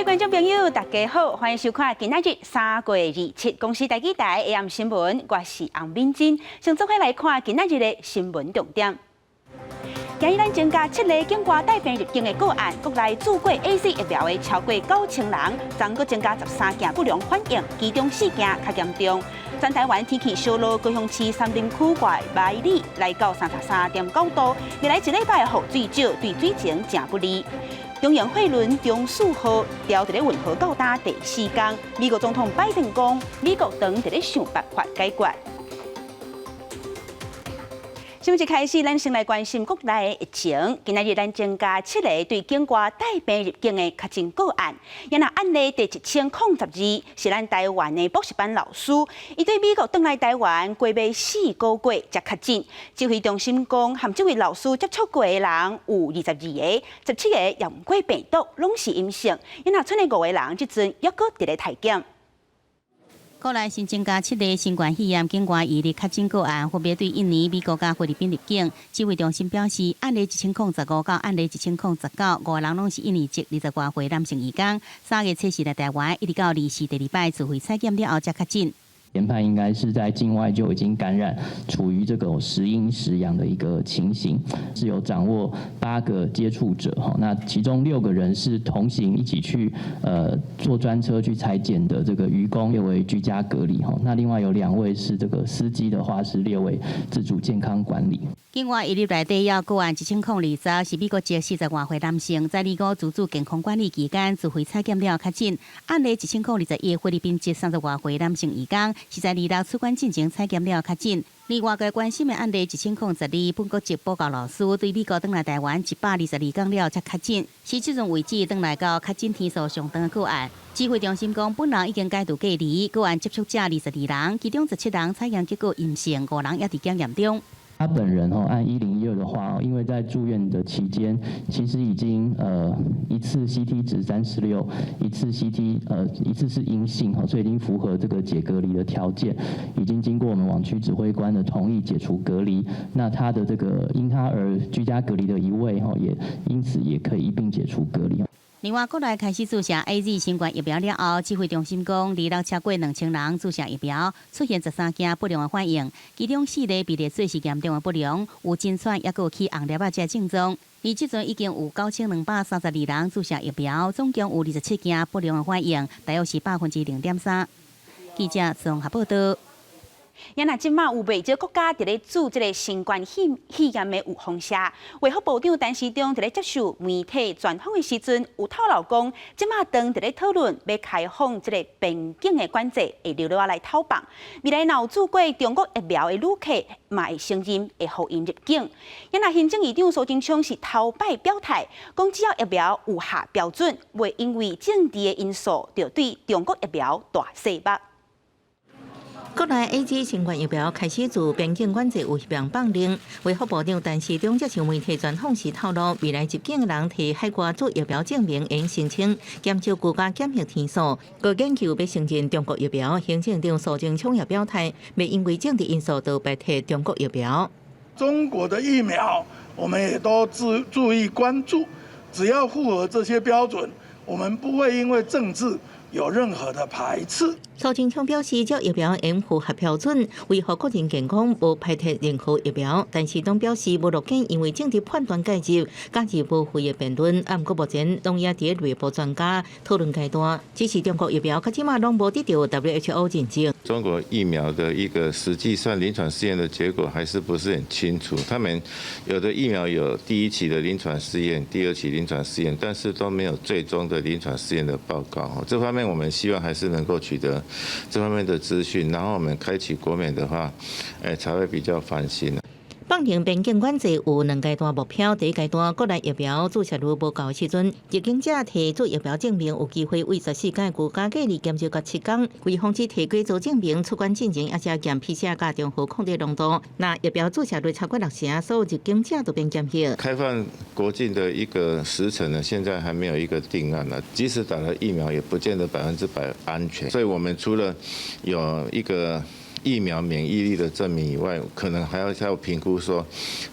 觀眾朋友，大家好，歡迎收看今仔日3月27公視台語台 AM 新聞，我是洪敏珍，先做伙來看今仔日的新聞重點。今日咱增加七例境外帶病入境的個案，國內注過 AZ 疫苗的超過9000人，總閣增加13件不良反應，其中四件較嚴重。全台灣天氣燒熱，高雄市杉林區外百里來到33.9度，未來一禮拜雨水少，對水情誠不利。中型貨輪中四號牢佇咧運河到今第四工，美國總統拜登講，美國正佇咧想辦法解決。新聞一開始，咱先來關心國內的疫情。今仔日咱增加七个對境外帶病入境的確診個案。若案例第1012是咱台灣的補習班老師，伊對美國轉來台灣過欲4個月才確診。指揮中心講，和這位老師接觸過的人有22個，17個驗過病毒攏是陰性。若賰的五個人，這陣猶閣佇咧待檢。國內新增加七例新冠肺炎境外移入確診個案，分別對印尼、美國佮菲律賓入境。指揮中心表示，案例1015到案例1019，五個人攏是印尼籍20外歲男性移工，3月初四來台灣，一直到24第二擺自費採檢了後才確診。研判應該是在境外就已經感染，處於這個時陰時陽的一個情形，是有掌握八個接觸者哈，那其中六個人是同行一起去坐專車去採檢的這個漁工列為居家隔離哈，那另外有兩位是這個司機的話是列為自主健康管理。境外移入內底有個案1020，是美國籍40外歲男性，在二五自主健康管理期間自費採檢了確診。案例1021菲律賓籍30外歲男性移工，是在二六出關進前採檢了確診。另外，外界關心的案例1012，本國籍補教老師對美國轉來台灣122天了才確診，是這陣為止轉來到確診天數上長的個案。指揮中心講，本人已經解除隔離，個案接觸者22人，其中17人採檢結果陰性，五人猶佇檢驗中。他本人哦，按1012的話，因為在住院的期間，其實已經一次 CT 值36，一次 CT 一次是陰性，所以已經符合這個解隔離的條件，已經經過我們網區指揮官的同意解除隔離。那他的這個因他而居家隔離的一位，也因此也可以一併解除隔離。另外，國內開始注射 AZ 新冠疫苗了後，指揮中心講，二六超過2000人注射疫苗，出現13件不良的反應，其中四例被列做是嚴重的不良，有震喘，猶閣有起紅粒仔這症狀。而這陣已經有9232人注射疫苗，總共有27件不良的反應，大約是0.3%。記者綜合報道。也若這馬有袂少國家佇咧注這个新冠肺炎的預防射。衛福部長陳時中佇咧接受媒體專訪的時陣，有透露講，這馬當佇咧討論欲開放這个邊境的管制，會留落來透放。未來若有注過中國疫苗的旅客，嘛會承認會予𪜶入境。也若行政院長蘇貞昌是頭擺表態，講只要疫苗有合標準，袂因為政治的因素，就對中國疫苗大細目。國內 AZ 新冠疫苗開始自邊境管制有希望放寬。衛福部長陳時中接受媒體專訪時透露，未來入境的人提海外注疫苗證明，會申請減少居家檢疫天數。閣研究欲承認中國疫苗，行政長蘇貞昌也表態，袂因為政治因素就排斥中國疫苗。中國的疫苗，我們也都注意關注，只要符合這些標準，我們不會因為政治有任何的排斥。蘇貞昌表示，這疫苗應符合標準，維護國人健康，無排斥任何疫苗。但是黨表示無樂見因為政治判斷介入，加入無謂的辯論。啊，毋過目前攏猶佇內部專家討論階段，只是中國疫苗到這馬攏無得到 WHO 認證。中國疫苗的一個實際上臨床試驗的結果還是不是很清楚。他們有的疫苗有第一期的臨床試驗、第二期臨床試驗，但是都沒有最終的臨床試驗的報告。這方面我們希望還是能夠取得這方面的資訊，然後我們開啟國免的話，才會比較放心。放寬邊境管制有兩階段目標，第一階段國內疫苗注射率無夠時陣，入境者提注疫苗證明有機會為14天居家隔離減少到7天，為防止提過做證明出關進前，猶會檢 PCR 佮中和抗體濃度。若疫苗注射率超過6成，所有入境者都免檢疫。開放國境的一個時程呢，現在還沒有一個定案呢。即使打了疫苗，也不見得100%安全。所以我們除了有一個疫苗免疫力的證明以外，可能還要再評估說，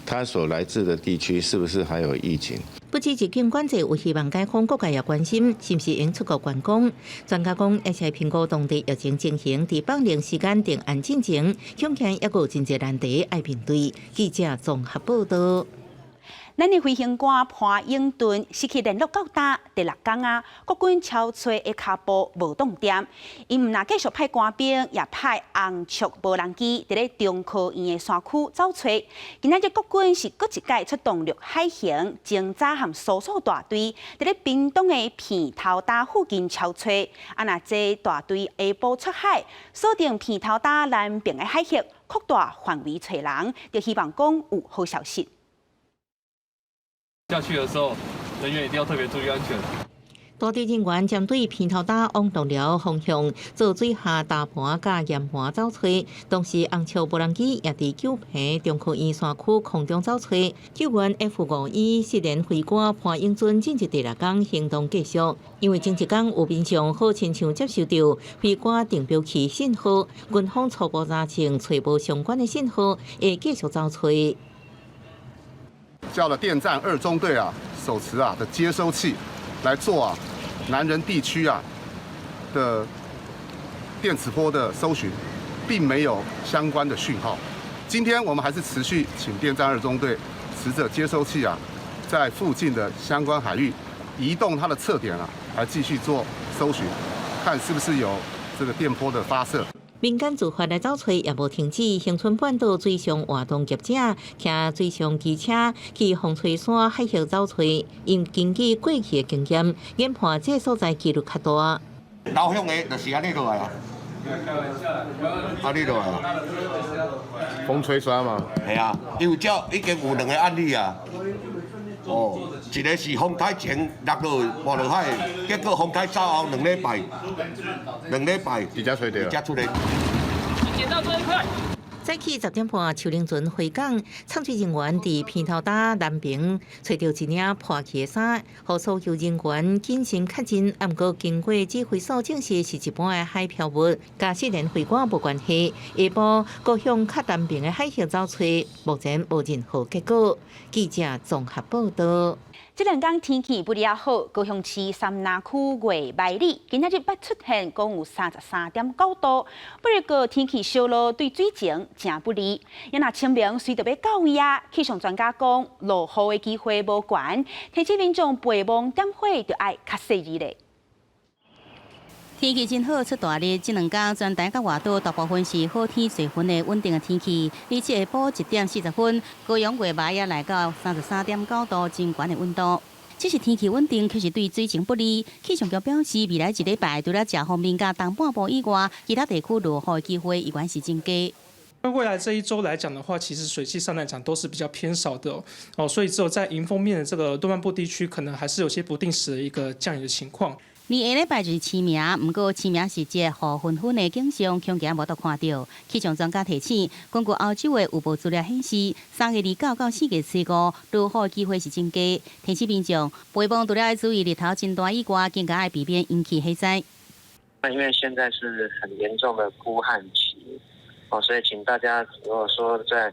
他所來自的地區是不是還有疫情。不止入境管制有希望解封，各界也關心是毋是會出國觀光。專家講，而且評估當地疫情情形，佇放令時間定案進前，恐驚猶閣有真濟難題愛面對。記者綜合報道。咱的飛行官潘永頓失去聯絡到今第六工啊，國軍搜揣的跤步無動點，𪜶毋但繼續派官兵，也派紅雀無人機佇咧中科院的山區走揣。今仔日國軍是閣一擺出動陸海巡偵查和搜索大隊，佇咧屏東的鼻頭礁附近搜揣。啊，若這大隊下晡出海，鎖定鼻頭礁南邊的海域，擴大範圍揣人，就希望講有好消息。下去的時候，人員一定要特別注意安全。大隊人員針對鼻頭礁往東寮方向做水下礁盤佮岩盤搜揣，同時紅雀無人機也佇九坪中科院山區空中搜揣。救援 F-5E 失聯飛官潘永尊進入第六工行動繼續，因為前一工有民眾好親像接收到飛官定標器信號，軍方初步查證揣無相關的信號，會繼續搜揣。叫了電戰二中隊啊，手持啊的接收器來做啊南仁地區啊的電磁波的搜尋，並沒有相關的訊號。今天我們還是持續請電戰二中隊持著接收器啊，在附近的相關海域移動它的測點啊，來繼續做搜尋，看是不是有這個電波的發射。民間自發來走揣也無停止，恆春半島水上活動業者騎水上機車去風吹山海域走揣，𪜶根據過去的經驗，研判這所在幾率較大。老鄉的就是按呢落來啊，按呢落來啊。風吹山嘛？係啊，因為這已經有兩個案例啊。哦，一個是風台前落落跋落海，結果風台走後兩禮拜，兩禮拜，佇遮揣著，佇遮出來。撿到這一塊。早起10點半，樹林船回港，藏水人員佇鼻頭礁南爿揣著一領破去的衫，予搜救人員謹慎確認。毋過經過指揮所證實是一般的海漂物，佮失聯飛官無關係。下晡閣向較南爿的海域走揣，目前無任何結果。記者綜合報道。這兩工天氣不哩好，高雄市杉林區月眉里今仔日捌出現講有33.9度，不過天氣燒熱對水情誠不利。若清明隨著欲到位啊，氣象專家講落雨的機會無懸，提醒民眾陪墓點火就愛較細膩咧。天氣真好，出大日。這兩工全台佮外島大部分是好天濟雲的穩定的天氣。而且下晡1點40分，高雄月眉也來到33.9度，真懸的溫度。只是天氣穩定，卻是對水情不利。氣象局表示，未來一禮拜除了遮方面佮東半部以外，其他地區落雨的機會依然是真低。未來這一周來講的話，其實水汽上來講都是比較偏少的哦，所以只有在迎風面的這個東半部地區，可能還是有些不定時的一個降雨的情況。離下禮拜就是清明，毋過清明時節雨紛紛的景象，恐驚無法度看著。氣象專家提醒，根據歐洲的預報資料顯示，3月29到4月初五落雨機會是真低。提醒民眾，陪墓除了愛注意日頭真大以外，更加愛避免引起火災。那因為現在是很嚴重的乾旱期，哦，所以請大家如果說在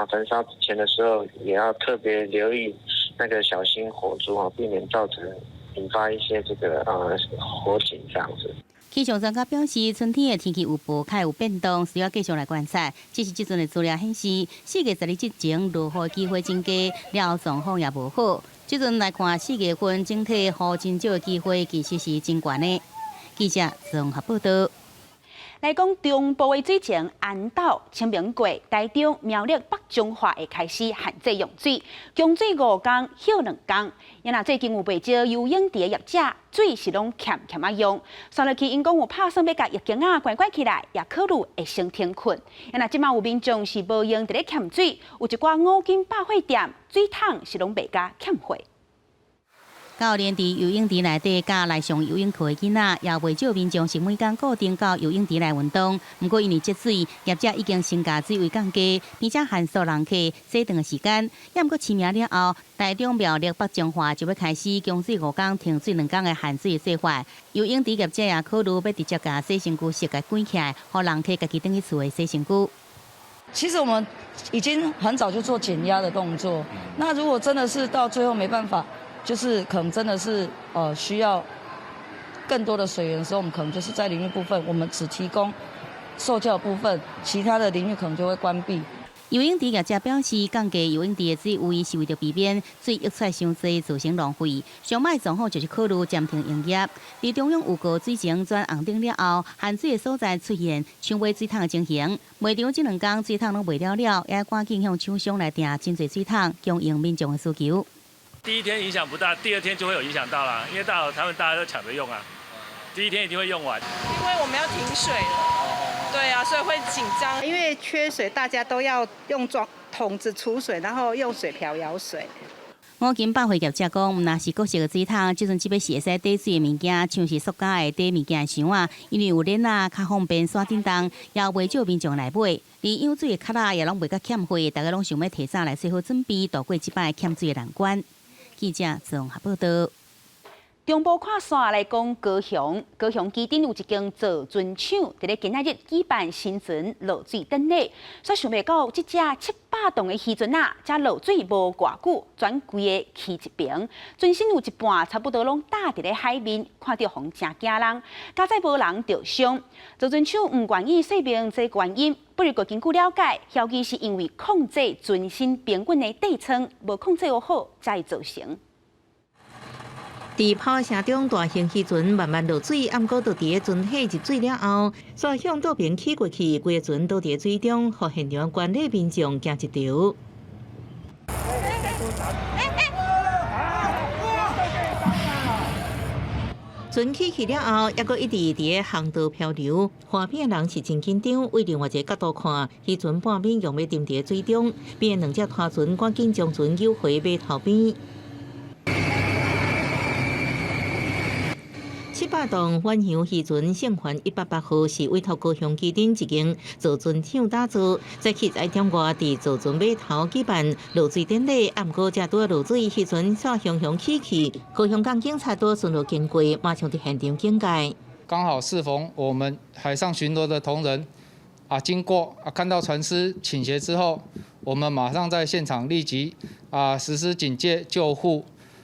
焚燒紙錢的時候，也要特別留意那個小心火燭啊，避免造成引發一些這個火警這樣子。氣象專家表示，春天的天氣預報較有變動，需要繼續來觀察。只是這陣的資料顯示，4月12之前落雨機會真低，了後狀況也無好。這陣來看，四月份整體雨真少的機會其實是真懸的。記者綜合報道。來講中部的水情，安斗、清明過、台中、苗栗、北彰化會開始限制用水，供水五工，歇兩工。若最近有袂少游泳池的業者，水是攏儉儉仔用，紲落去𪜶講有拍算欲共浴鏡仔關關起來，也考慮會先停困。若這馬有民眾是無閒佇咧儉水，有一寡五金百貨店水桶是攏賣甲欠貨。到連佇游泳池內底佮來上游泳課的囡仔，也袂少民眾是每工固定到游泳池來運動。毋過因為積水，業者已經先共水位降低，並且限縮人客洗頓的時間。也毋過清明了後，台中苗栗北彰化就欲開始供水五工停水兩工的限水的做法。游泳池業者也考慮欲直接共洗身軀設共關起來，予人客家己轉去厝的洗身軀。其實我們已經很早就做減壓的動作。那如果真的是到最後沒辦法，就是可能真的是需要更多的水源的時候，我們可能就是在淋浴部分，我們只提供受教部分，其他的淋浴可能就會關閉。游泳池業者表示，降低游泳池的水位是為著避免水溢出來傷濟造成浪費。上䆀狀況就是考慮暫停營業。佇中央有過水情轉紅燈了後，限水的所在出現搶買水桶的情形。賣場這兩工水桶攏賣了了，也趕緊向廠商來訂真濟水桶，供應民眾的需求。第一天影響不大，第二天就會有影響到啦，因為大他們大家都搶着用啊，第一天一定會用完。因為我們要停水了，對啊，所以會緊張。因為缺水，大家都要用裝桶子儲水，然後用水瓢舀水。五金百貨業者講，毋但是各式的水桶，這陣只欲是會使貯水的物件，像是塑膠的貯物件箱仔，因為有鏈仔較方便徙振動，也袂少民眾來買。連養水的殼仔也攏賣甲欠貨，大家攏想欲提早來做好準備，渡過這擺欠水的難關。記者綜合報道。中部看線來講，高雄高雄旗津有一間造船廠，佇咧今仔日舉辦新船落水典禮，煞想袂到這隻700噸的漁船仔，才落水無偌久，全規个去一爿，船身有一半差不多攏焦佇咧海面，看著予人誠驚人，佳哉無人著傷。造船廠毋願意說明這原因，不過根據了解，嫌疑是因為控制船身平穩的底艙無控制好，才會造成。佇炮聲中，大型漁船慢慢落水，毋過就佇咧船底入水了後，煞向倒爿起過去，規个船倒佇咧水中，予現場觀禮民眾驚一趒。船起去了後，猶閣一直佇咧航道漂流。岸邊的人是真緊張，為另外一個角度看，漁船半邊用欲沉佇咧水中，邊的兩隻拖船趕緊將船救回碼頭邊。700噸遠洋漁船聖帆188號是委託高雄旗津一間造船廠打造，早起11點外佇造船碼頭舉辦落水典禮，毋過才拄仔落水，漁船煞雄雄起去，高雄港警察拄巡邏經過，馬上佇現場警戒。剛好適逢我們海上巡邏的同仁啊經過啊看到船隻傾斜之後，我們馬上在現場立即啊實施警戒救護。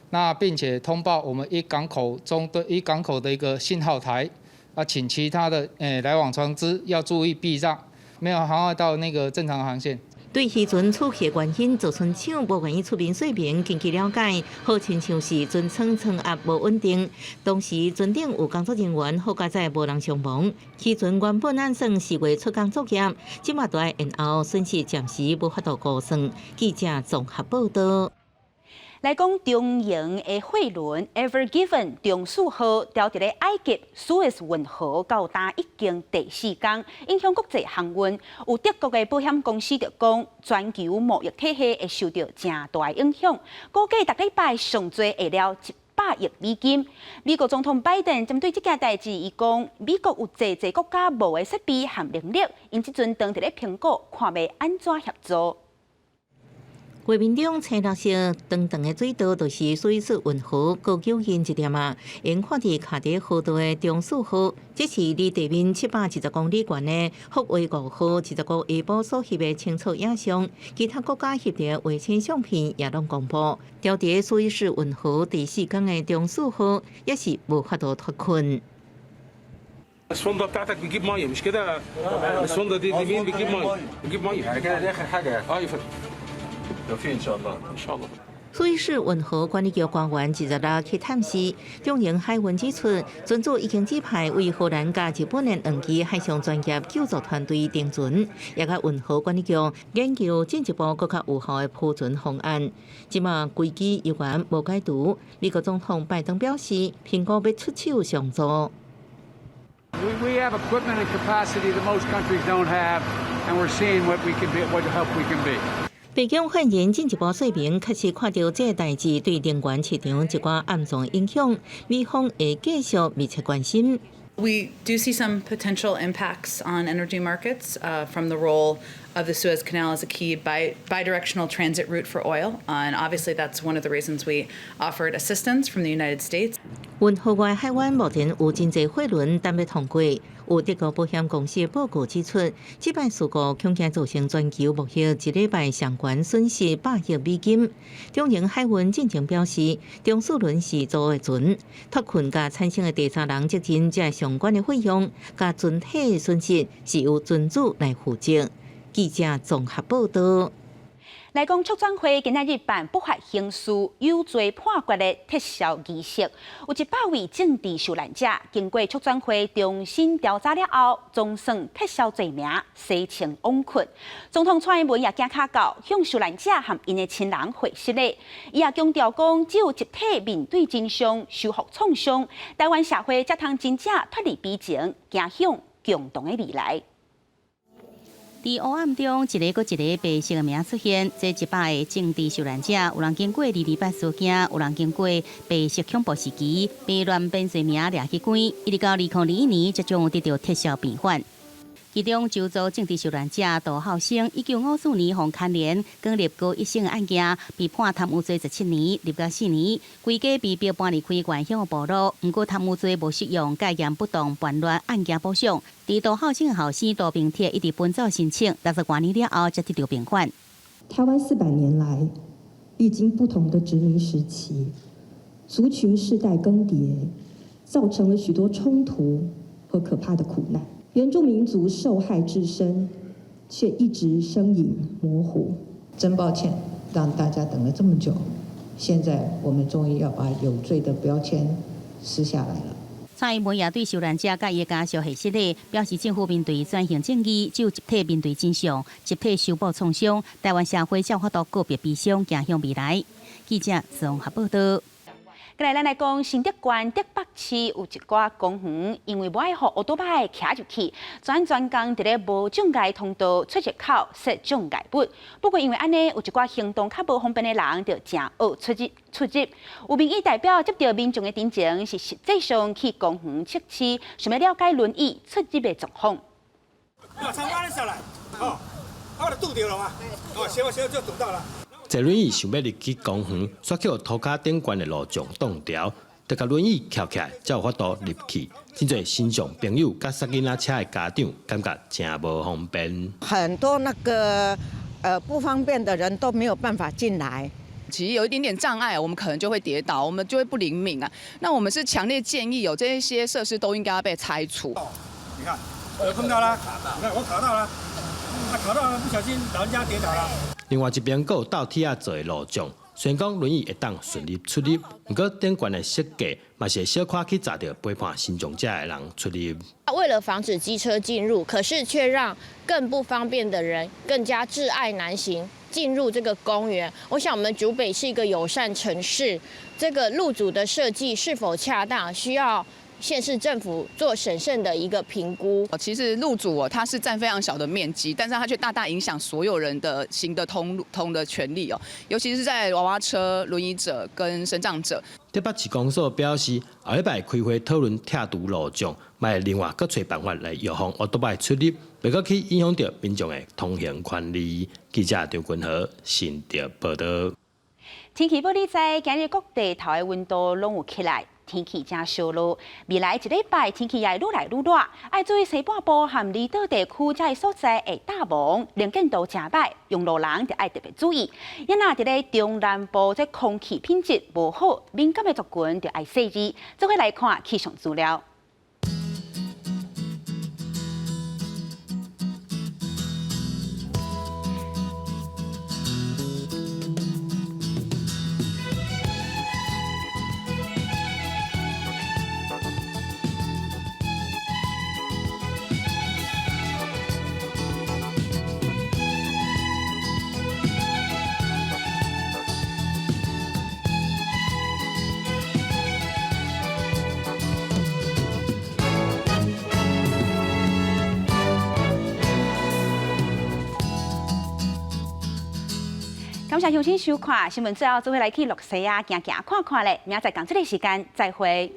那並且通報我們一港口中隊一港口的一個信號台，啊，請其他的來往船隻要注意避讓，沒有航害到那個正常航線。對漁船出事原因，造船廠無願意出面說明。根據了解，好親像是船艙艙壓無穩定，當時船頂有工作人員，好佳哉無人傷亡。漁船原本按算4月出港作業，這馬都愛延後，損失暫時無法度估算。記者綜合報道。來講中營的貨輪 Ever Given 長賜號牢佇咧埃及蘇伊士運河到今已經第四工，影響國際航運。有德國的保險公司就講，全球貿易體系會受著誠大影響，估計逐禮拜上濟會了100億美金。美國總統拜登針對這件代誌，伊講美國有濟濟國家無的設備和能力，𪜶這陣當佇咧評估，看欲按怎協助。畫面中青綠色長長的水道，就是蘇伊士運河高九近一點仔，𪜶看佇卡佇河道的長賜號，這是離地面720公里懸的福衛5號25下晡所翕的清楚影像。其他國家翕的衛星相片也攏公布。牢佇蘇伊士運河第四工的長賜號，也是無法度脫困。 الصوندا بتاعتك بتجيب ميه مش كده؟ الصوندا دي مين بتجيب ميه؟ بتجيب ميه يعني كده دي اخر حاجه يعني. اه يا فندم. توفيق ان شاء الله ان شاء الله。蘇伊士運河管理局官員26去探視，中營海運指出，船主已經指派位荷蘭佮日本的兩支海上專業救助團隊登船，也佮運河管理局研究進一步閣較有效的撲船方案。這馬危機猶原無解除，美國總統拜登表示，評估欲出手相助。 We have equipment and capacity that most countries don't have, and we're seeing what we can be, what help we can be. 白宮發言人進一步說明，確實看著這个代誌對能源市場一寡暗藏影響，美方會繼續密切關心。 We do see some potential impacts on energy markets from the role of the Suez Canal as a key bidirectional transit route for oil. And obviously, that's one of the reasons we offered assistance from the United States. 運河外海灣目前有真濟貨輪等欲通過。有德國保險公司的報告指出，這擺事故恐驚造成全球貿易一禮拜相關損失100億美金。中榮海運進前表示，中樞輪是租的船，脫困佮產生的第三人責任，這相關的費用佮船體的損失是由船主來負責。記者綜合報道。來講促轉會今仔日辦不法刑事有罪判決的撤銷儀式，有100位政治受難者經過促轉會重新調查了後，總算撤銷罪名，洗清枉屈。總統蔡英文也行跤到向受難者和𪜶的親人會失禮，伊也強調講，只有集體面對真相，修復創傷，台灣社會才通真正脫離悲情，走向共同的未來。佇黑暗中，一个閣一个白色的名出現，這100個政治受難者，有人經過228事件，有人經過白色恐怖時期，被亂編罪名掠去關，一直到2021年，才終於得著撤銷平反。其中，周遭政治受難者杜孝生，1954年予牽連捲入高一生的案件，被判貪污罪17年，入獄4年，規家被迫搬離開原鄉的部落。毋過貪污罪無適用，戒嚴不當叛亂案件補償。佇杜孝生的後生杜明鐵一直奔走申請，60外年了後才得著平反。台灣400年來，歷經不同的殖民時期，族群世代更迭，造成了許多衝突和可怕的苦難。原住民族受害至深，卻一直身影模糊。真抱歉，讓大家等了這麼久，現在我們終於要把有罪的標籤撕下來了。蔡英文也對受難者佮伊的家屬謝失禮，表示政府面對轉型正義，只有集體面對真相，集體修補創傷，台灣社會才有法度告別悲傷，走向未來。記者綜合報道。過來，咱來講，新竹縣竹北市有一寡公園，因為無愛予歐多擺騎入去，專專工佇咧無障礙通道出入口設障礙物。不過因為按呢，有一寡行動較無方便的人，就誠惡出入出入。有民意代表接著民眾的陳情，是實際上去公園測試，想欲了解輪椅出入的狀況。下來，哦，我就拄著了嘛，哦，小小就堵到了。坐輪椅想欲入去公園，煞去予塗跤頂懸的路障擋牢，著共輪椅翹起來，才有法度入去。真濟身障朋友佮捒囡仔車的家長，感覺誠無方便。很多那個不方便的人都沒有辦法進來。其實有一點點障礙，我們可能就會跌倒，我們就會不靈敏啊。那我們是強烈建議，有這一些設施都應該要被拆除。你看，我碰到啦，你看我卡到啦，卡到了，不小心老人家跌倒了。另外一邊，閣有倒鐵仔做的路障，雖然講輪椅會當順利出入，毋過頂懸的設計嘛是會小可去閘著陪伴身障者的人出入。為了防止機車進入，可是卻讓更不方便的人更加窒礙難行進入這個公園。我想，我們竹北是一個友善城市，這個路阻的設計是否恰當，需要縣市政府做審慎的一個評估。其實路阻哦，它是佔非常小的面積，但是它卻大大影響所有人的行得通路通的權利哦，尤其是在娃娃車、輪椅者跟身障者。竹北市公所表示，後禮拜開會討論拆除路障，嘛會另外閣揣辦法來預防歐多擺出入，袂閣去影響著民眾的通行權利。記者張君和新竹報道。天氣報你知，今日各地頭的溫度攏有起來。天氣誠燒熱，未來一禮拜天氣也會愈來愈熱，愛注意西半部和離島地區這个所在會大霧，能見度誠䆀，用路人就愛特別注意。啊若佇咧中南部，這空氣品質無好，敏感的族群就愛細膩。做伙來看氣象資料。感謝鄉親收看新聞，最後做伙來去落西亞行行看看咧。明仔載仝這个時間再會。